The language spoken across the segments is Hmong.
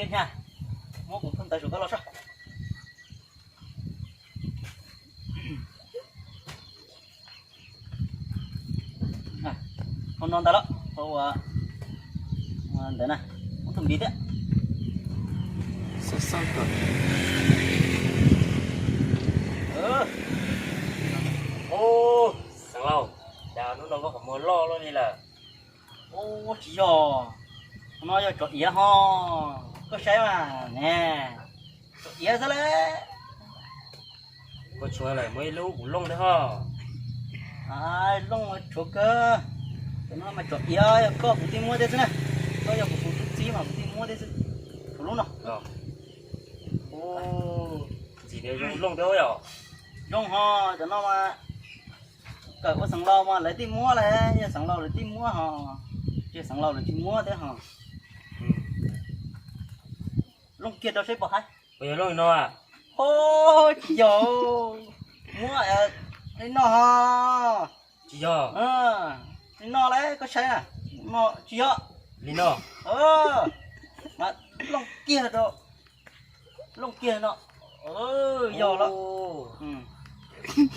Hnyav, muab kuv phau ntawv saum koj los soj. Phau no ntawd los, phau ntawd na, muab tus npiv thiab. Xeev Laus, cas hnub no koj qhov muag loj loj li lawm? Ub, tsis yog, no yog tsov iav ho, koj saib mas ne, tsov iav xwb le. Koj tshuav lawm muaj ib lub kuv looj thiab ho. Looj tshuav kawg, cov no mas tsov iav yog koj kuv thiaj muab thiab xwb na, koj yog kuv tus tub txib mas kuv thiaj muab thiab xwb, tshuav lub no. Ntxim tias zoo looj thiab yom. Zoo ho, cov no mas kawm ua Xeev Laus mas lawv thiaj muab lawm, yog Xeev Laus lawv thiaj muab ho, tsis yog Xeev Laus lawv tsis muab thiab ho. Looj kiag rau seb puas haib. Puas yog looj li no? Ho, tsis yog, muab li no ho. Tsis yog. Li no lauj, koj saib na, tsis yog. Li no. Mas looj kiag rau, looj kiag no. Yog lawm.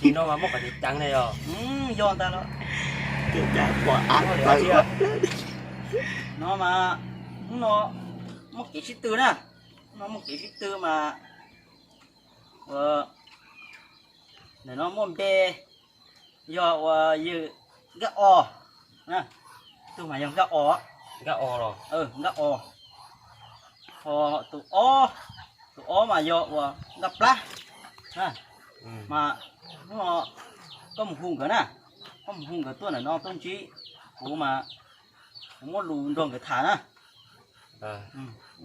Li no mas muaj qhov ceev ceev ne yog. Yog ntag los. No mas, hnub no muaj kev sib tw na, hnub no muaj kev sib tw mas, ua, ntawm no muaj npe, yog ua yawg Nkaj Os, tus mas yog Nkaj Os, Nkaj Os, ho tus ob, tus ob mas yog ua Nkaj Plab, mas hnub no koj mus hu nkawd na, koj mus hu nkawd tuaj ntawm no tuaj ntsib kuv mas kuv muaj lus nrog nkawd tham na.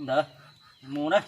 Ntawd, mus na.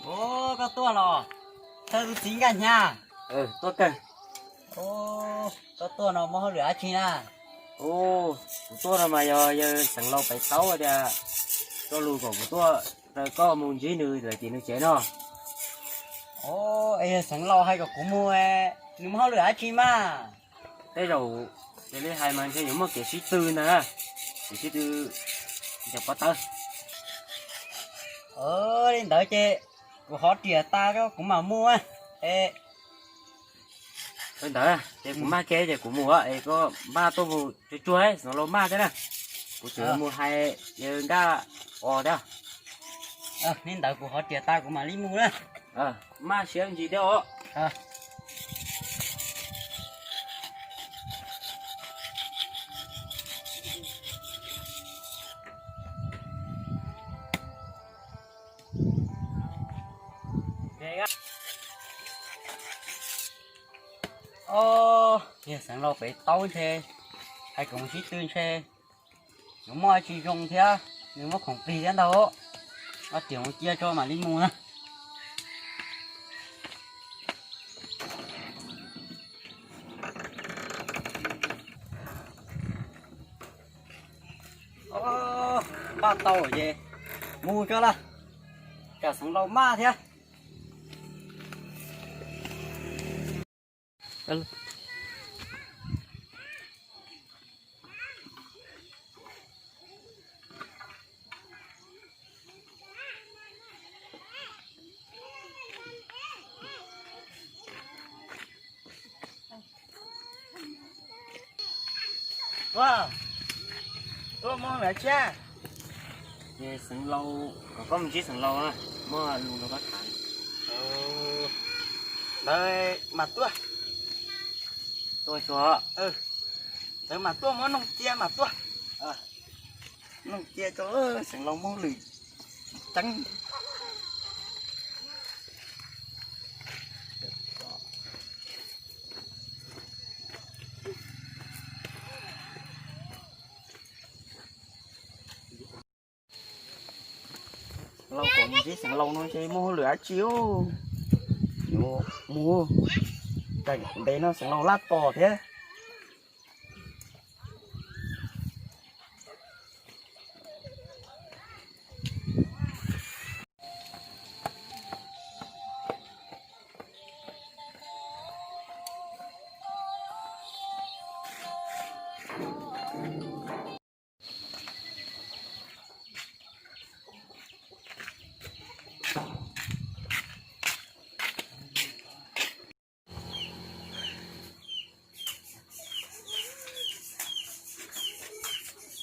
Ub, koj tuaj los, thawj tus txiv Nkaj Hnyav. Tuaj kawg. Ub, koj tuaj no muaj hauj lwm dab tsi na? Ub, kuv tuaj no mas yog yawg Xeev Laus pem tau tias coj lus kom kuv tuaj raws koj mus ntsib nws lawm tim nws tsev no. Ub, es yawg Xeev Laus hais kom kuv mus, nws muaj hauj lwm dab tsi mas? Tej zaum ces li hais mas ntshe yuav muaj kev sib tw ntag, kev sib tw cov pov tawb. Li ntawd ces kuv hov riam tas, kuv mam mus. Li ntawd ces kuv maj kev ces kuv mus es koj maj tuaj mus tsuag tsuag, Xeev Laus maj thiab na. Kuv tseem mus hais yawg Nkaj Os thiab. Li ntawd kuv hov riam tas kuv mam li mus na. Maj siab ntsis thiab os. Os, yawg Xeev Laus pem tau ntshe hais kom mus sib tw ntshe yuav muaj tsis zoo thiab, nws muab khoom plig thiab ntag. Ob tiam mus cia tso mam li mus na. Maj tau ces mus tso las, tsam Xeev Laus maj thiab. Tuaj, tuaj muaj lawv tshab. Ces Xeev Laus, kom koj mus ntsib Xeev Laus, muaj lus nrog koj tham. Ntawd mas tuaj. Tuaj tsuag. Ntawd mas tuaj, muab noog cia mas tuaj. Nug cia rau xeev laus muab lwm ceeb. Laus kom mus zib xeev laus no ces muaj hauj lwm dab tsi. Mus, ntev no xeev laus laj tos thiab.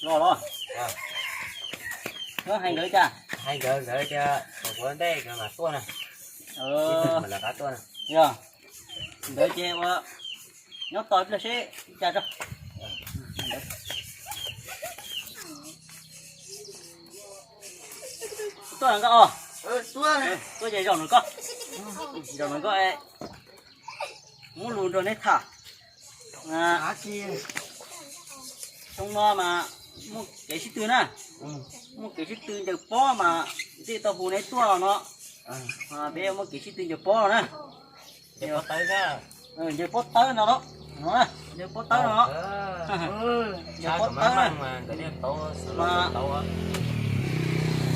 Los los. Koj hais nkawd cas? Hais nkawd, nkawd tias kom ua ntej nkawd mam tuaj na. Mam lawv qab tuaj na. Yog, nkawd ces ua nyob tos ib pliag seb cas tso. Tuaj nkawd os. Tuaj ces zaum no koj, zaum no koj, muab lus nrog neb tham. Xyoo no mas muaj kev sib tw na, muaj kev sib tw ncaws pob mas ntshe tau hu neb tuaj no. Peb muaj kev sib tw ncaws pob na. Ncaws pob tawb no, ncaws pob tawb no, ncaws pob tawb na. Mas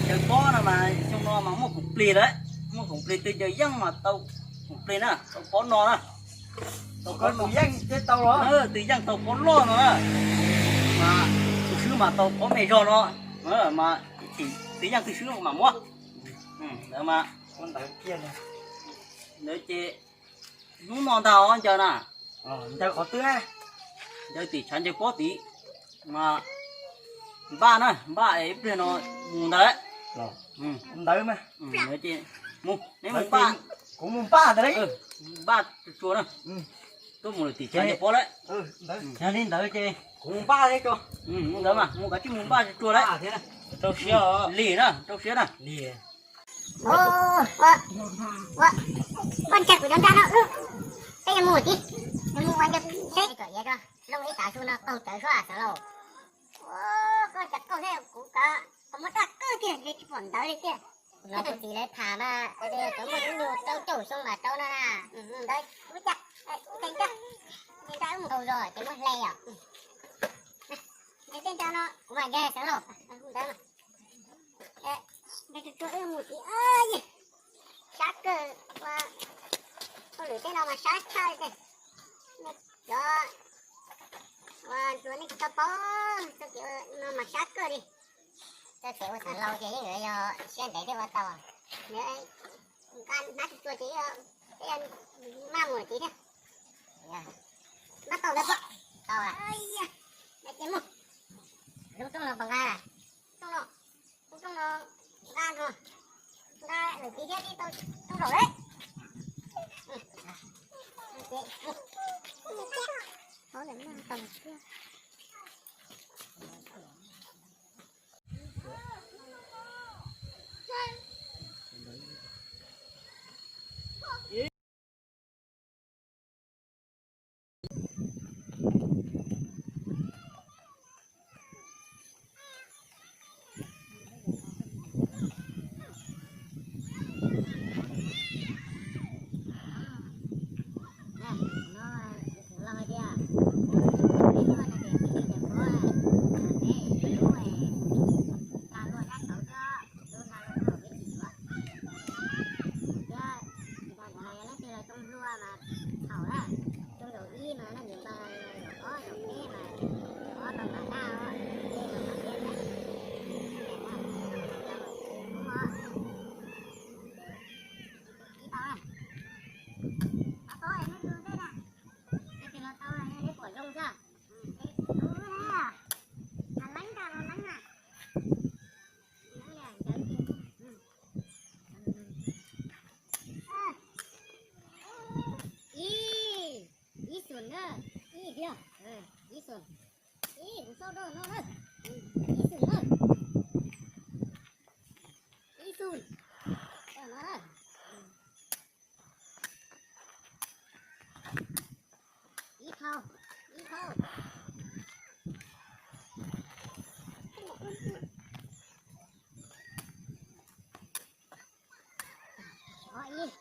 ncaws pob no mas xyoo no mas muaj koom plig lawm, muaj koom plig twg ncaws yeej mas tau koom plig na, tau pob no na. Tau pob no, twg yeej tau pob loj no na, mas tus swb mas tau pob me zog no, mas twg yeej twg swb mas muab. Ntawd mas, ntawd ces hnub no ntag os ncaws na. Ncaws qhov twg? Ncaws tim tshav ncaws pob tid, mas npaj na, npaj es ib pliag no mus ntawd. Ntawd, neb mus npaj, kuv mus npaj ntawd, npaj tsuag tsuag na. Tuaj mus lawm tim tshav ncaws pob lawm. Yog li ntawd ces kuv mus npaj tsuag, mus ntawd mas mus kav tsij mus npaj tsuag tsuag lawm. Rau siab, lim na, rau siab na. Ua, ua, ua ntsaws kuv cov nra no, peb yuav mus tim, yuav mus ua ncauj seb kom iav zoo ib tav su no qaug cawv suab xeev laus. Ua, koj cas qaug thiab kuv kav, kuv muab raj kawg tiag, tsis pom ntawd li tiag. Los kuv txiv lawv tham mas cov muaj hnub nyoog rau caum xyoo mas rau no na. Ntawd kuv cas, ntawd mus qaug zog ces muab hle yom. Ntawd tej nra no kuv mam ncaws xeev laus, ntawd mas. Ncaws tsuag tsuag wb mus tid. Sab kawg, ua hauj lwm tej no mas sab tshaj li. Cov ua ntsuag nej tsis tau paub txoj kev no mas sab kawg li. Txoj kev ua xeev laus ces yeej yuav yog siab ntev thiaj ua tau. Nqa hnab tsuag tsuag ces peb maj mus lawm tid thiab. Npaj tau ntawd pob? Tau. Ces mus. Lub rooj no puas nqa? Rooj no, lub rooj no nqa, nqa lawm tid thiab, tib tau rooj zaum lawm. Ib, ib xum na, ib thiab, ib xum. Ib, kuv xauj rau no na, ib xum na. Ib phau, ib phau. Ob ib.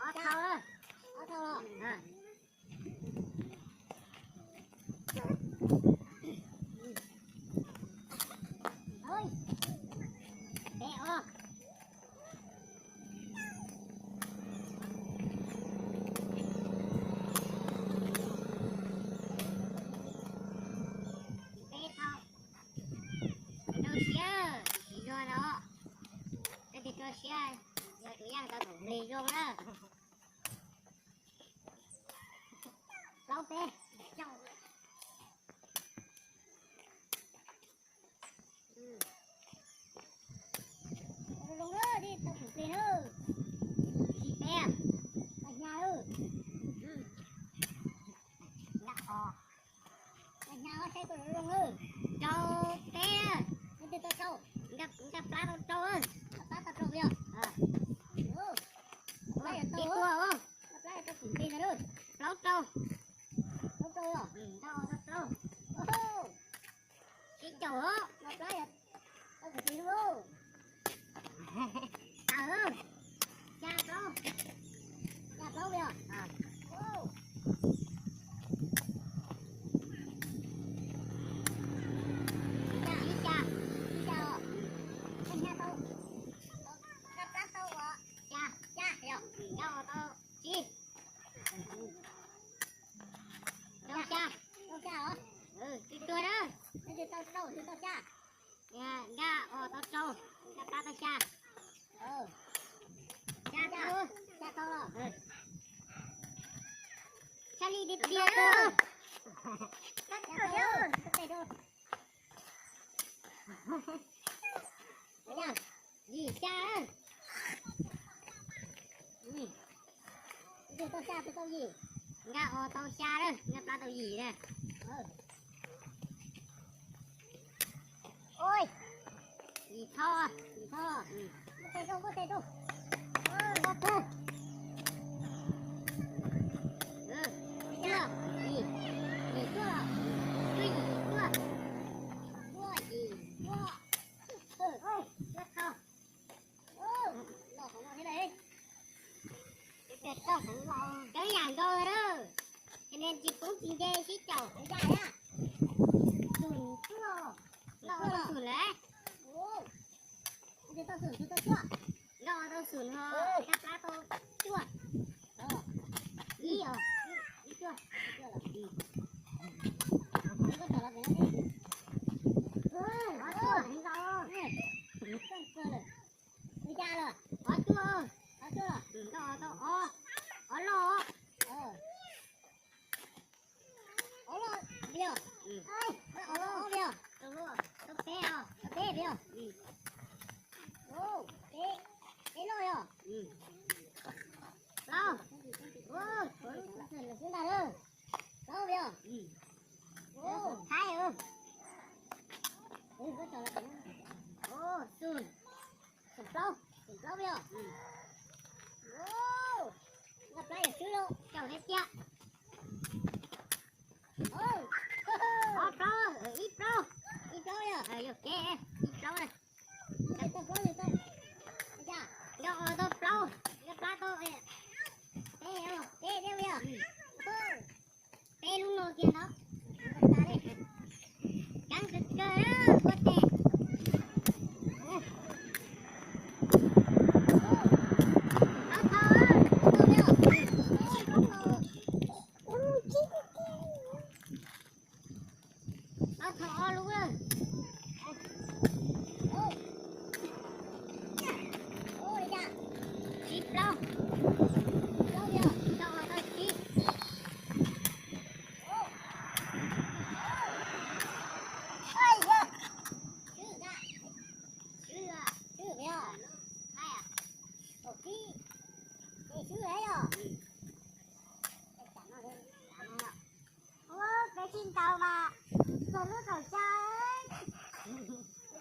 Ob thau, ob thau los. Peb os. Peb thau. Rau siab, tsis zog los. Leej twg rau siab, yog tus yaj tau thaum nqis zoo na. Plaub peb. Zoo na, tib tau pum plig na. Yim peb. Tau hnyav lawm. Hnyav os. Tau hnyav os, saib tau zoo zoo na. Rau peb. Leej twg tau rau? Nkaj Plab tau rau. Nkaj Plab tau rau yog. Nkaj Plab yog tau. Nkaj Plab yog tau pum plig ntag. Plaub rau. Plaub rau yog. Nkaj os tau rau. Sib caum os. Nkaj Plab yog tau pum plig lawm. Tawm. Xya plaub. Xya plaub yog. Ib xya, ib xya os. Nkaj Plab tau, Nkaj Plab tau os. Xya, xya yog. Nkaj os tau tsib. Tau xya. Tau xya os. Tsis tuag na. Leej twg tau rau, leej twg tau xya? Nkaj os tau rau, Nkaj Plab tau xya. Xya tau, xya tau los. Xya li tiag tiag. Yim xya. Tus tau xya, tus tau yim. Nkaj os tau xya na, Nkaj Plab tau yim na. Yim thau, yim thau. Muab tes rau, muab tes rau. Yim, yim tuaj, tuaj yim tuaj. Tuaj yim tuaj. Tuaj thau. Los hauv no thiab lauj. Cov yam nkaus lawm, ces nws tsis poob tsis nce sib caum. Xum tuaj, los xum lawm. Los tau xum ho, Nkaj Plab tau cuaj. Ib os, ib cuaj. Ob cuaj, heev zog. Ua cas lawm? Ob cuaj, ob cuaj los. Nkaj os tau ob, ob loj. Ob loj vim os. Ob loj ob vim os. Tau peb os, tau peb vim os. Peb, peb loj yog. Plaub. Xwb ntag. Plaub vim os. Thaib. Xum, xum plaub, xum plaub vim os. Nkaj Plab yog swb lauj, caum thiab tiag. Ob plaub, ib plaub, ib plaub yog, yog kev, ib plaub na. Nkaj os tau plaub, Nkaj Plab tau peb, peb, peb vim os. Peb lub no kiag ntawd. Ceev kawg kawg ua tes. Ob thau, ob thau. Ob thau ob lub. Tsib plaub. Plaub yog tau, tau tsib. Swb, swb, swb, swb, swb yog. Ua peb tsis ntaus mas txog lub kaum xya. Lub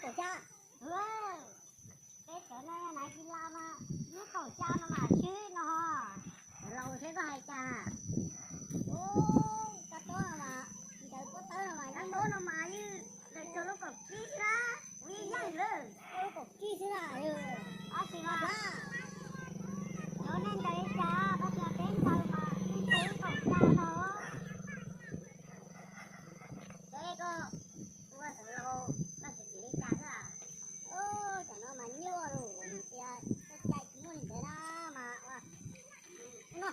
kaum xya. Peb cov no yog hnav tsis los mas, lub kaum xya no mas swb no. Laus seb koj hais cas. Ub, koj tub no mas, ntawd koj tub no mas, koj tub no mas yeej ntawd txog lub kaum tsib xwb na. Kuv yeej yeej lawm, txog lub kaum tsib xwb na. Ob tsis mas, cov nej ntawd li cas, koj tsis peb ntawd mas yeej txog lub kaum xya no. Seb koj ua xeev laus koj tsis txim li cas xwb. Ub, cov no mas nyuaj lus tias txoj cai tsis muaj li ntawd na mas ua no.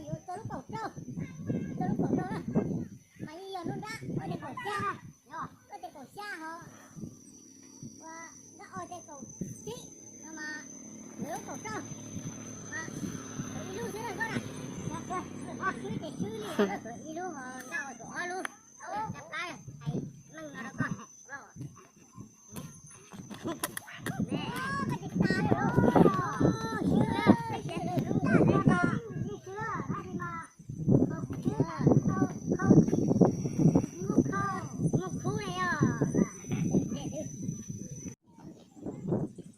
Yuav txog lub kaum rau, txog lub kaum rau na, mas yeej yog lub nrab ua tej kaum xya, ua tej kaum xya ho, ua nrab ua tej kaum tsib no mas yuav lub kaum rau, mas ib lub xwb na koj na, swb ces swb li, ib lub ho nrab ua kaum ob lub, nrab plab hais meej no rau koj.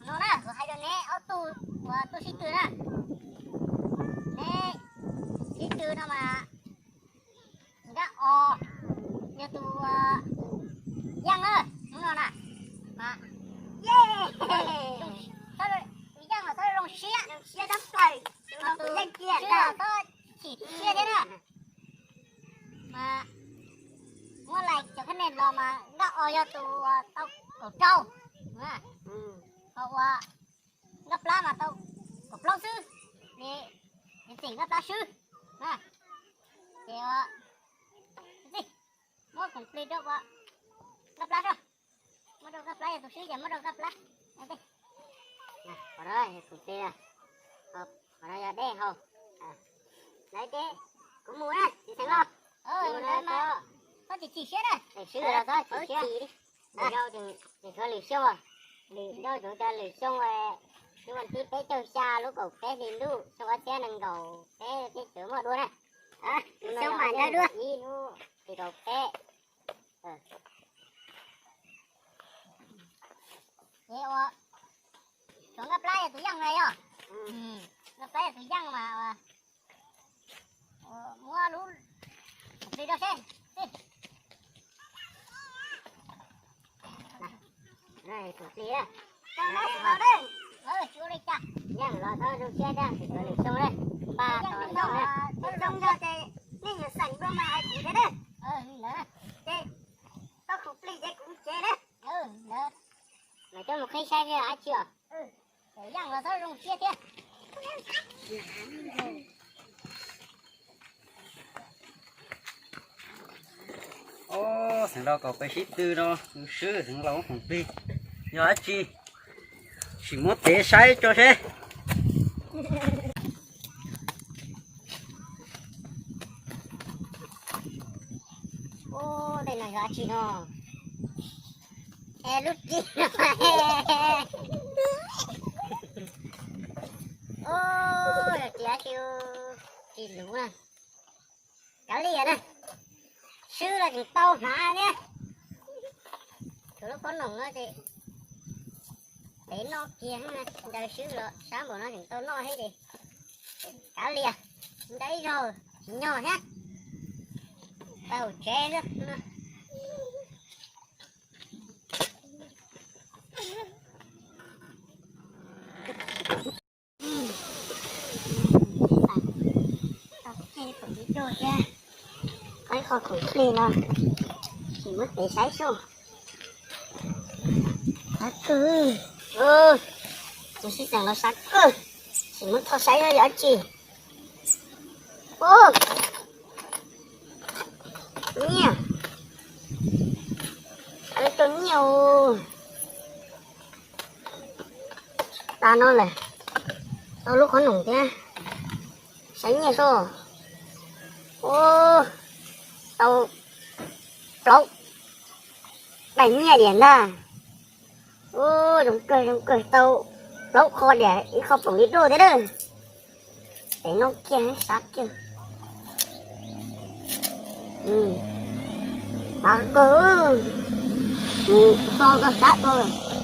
No na, kuv hais rau neb ob tug uas tuaj sib tw na, neb sib tw no mas nrab os yog tus yeej na, hnub no na, mas yeej, tus yeej mas txhob zoo siab, zoo siab tshaj plaws, tus yeej kiag txhob chim siab thiab na. Mas muab lais cov khab ne los mas nrab os yog tus tau kaum rau, ho ua nrab plab mas tau kaum plaub xwb, es txim nrab plab swb. Ces muab khoom plig rau ua nrab plab rau, muab rau nrab plab, yog tus swb ces muab rau nrab plab. Qhov no yog dej haus, lawv dej, kuv mus na txiv xeev laus, txhob chim chim siab na, swb los txhob chim siab. Lwm zaus ces tshuav lwm xyoo, lwm zaus ces lwm xyoo, xyoo vas thib peb caug xya lub kaum peb hli ntuj xyoo ob txhiab nees nkaum peb thiab tseem muaj dua na. Xyoo mam ntawd dua ib lub hli kaum peb. Ces ua, tshuav nqaj plab yog tus yeej na yog, nqaj plab yog tus yeej mas muab lub plig rau seb. Tus plig, yeej los txhob zoo siab, tshuav lwm xyoo, npaj tos lwm xyoo, lwm xyoo yog ces nej yuav xeem dua mas hais kuv thiab na. Ces tau tus plig ces kuv cev na. Mas coj mus qhib saib seb dab tsi os. Yeej los txhob zoo siab thiab. Xeev laus kom peb sib tw no, swb xeev laus khoom plig yog dab tsi, sim muab tev saib tso seb. Ub, tej no yog dab tsi no? Es lub ris no. Ub, yog ris dab tsi? Ris luv na. Kav liam na, swb los tseem tau hnav thiab. Tshuav lub qhob noom no ces tev noj kiag, ncaws swb los sab npaum no tseem tau noj thiab ces kav liam, ncaws ib zaug tsis nyog thiab. Tau tsev xwb. Tau ces khoom li dua thiab, qhov khoom plig no, sim muab tev saib seb. Sab kawg, tus sib xeem los sab kawg, sim muab thauj saib seb yog dab tsi. Ub, nyiaj, tau nyiaj. Tas no lawm, tau lub qhob noom thiab, saib nyiaj seb. Ub, tau plaub daim nyiaj diam ntag. Ub, zoo kawg zoo kawg, tau plaub qho diam, ib qho poom li dua thiab na. Tev noj kiag sab kiag. Av kawg. Kuv so koj sab koj.